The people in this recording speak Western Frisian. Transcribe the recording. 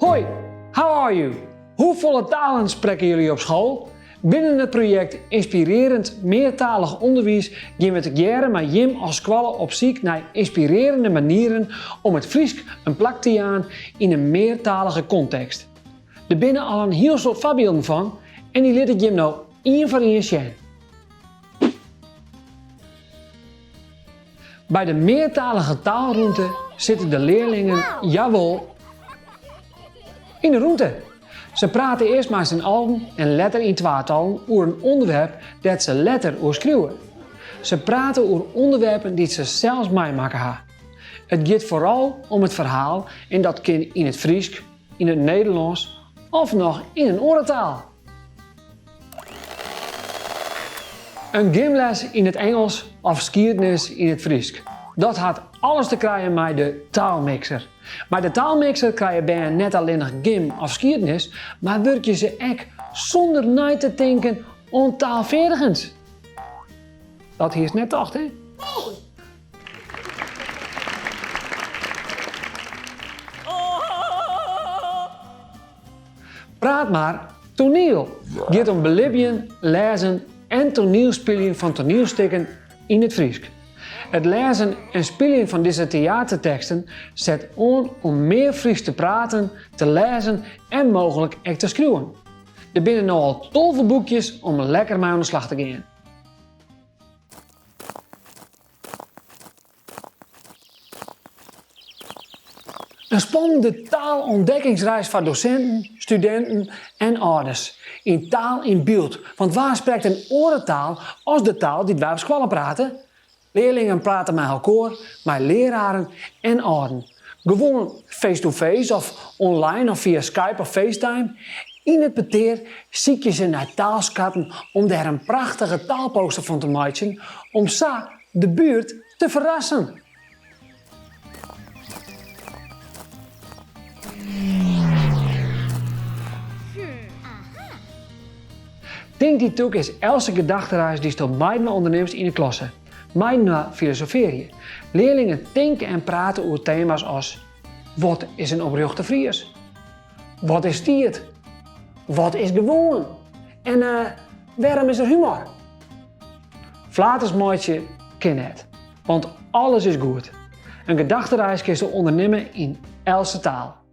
Hoi, how are you? Hoefolle talen sprekke jullie op school? Binnen it projekt Inspirerend Meartalich Underwiis gean we tegearre mei jim as skoalle op syk nei ynspirearjende manieren om it Frysk in plak te jaan yn in meartalige kontekst. Der binne al in hiel soad foarbylden fan en dy lit ik jim no ien foar ien sjen. By de meartalige taalrûnte sitte de learlingen, jawol, yn de rûnte. Se prate earst mei syn allen en letter yn twatallen oer in ûnderwerp dêr't se letter oer skriuwe. Se prate oer ûnderwerpen dy't se sels meimakke ha. It giet foaral om it ferhaal en dat kin yn it Frysk, yn it Nederlânsk of noch yn in oare taal. In gymles yn it Ingelsk of skiednis yn it Frysk. Dat hat alles te krijen mei de taalmikser. Mei de taalmikser krije bern net allinnich gym of skiednis, mar wurkje se ek sûnder nei te tinken oan taalfeardigens. Dat hiest net tocht, hè? Praat mar Toaniel giet om belibjen, lêzen en toanielspyljen fan toanielstikken yn it Frysk. It lêzen en spyljen fan dizze teaterteksten set oan om mear Frysk te praten, te lêzen en mooglik ek te skriuwen. Der binne no al 12 boekjes om lekker mei oan de slach te gean. In spannende taalûntdekkingsreis foar dosinten, studinten en âlders. In taal yn byld, want wa sprekt in oare taal as de taal dy't wy op skoalle prate? Learlingen prate mei elkoar, mei leararen en âlden. Gewoan face-to-face of online of fia Skype of FaceTime. Yn it petear sykje se nei taalskatten om dêr in prachtige taalposter fan te meitsjen om sa de buert te ferrassen. Tink dy Tûk is eltse gedachtereis dy'tsto mei-inoar ûndernimst yn 'e klasse. Mei-inoar filosofearje. Learlingen tinke en prate oer tema's as, Wat is in oprjochte Fries? Wat is tiid? Wat is gewoan? En wêrom is der humor? Flaters meitsje kin net, want alles is goed. In gedachtereis kinsto ûndernimme yn eltse taal.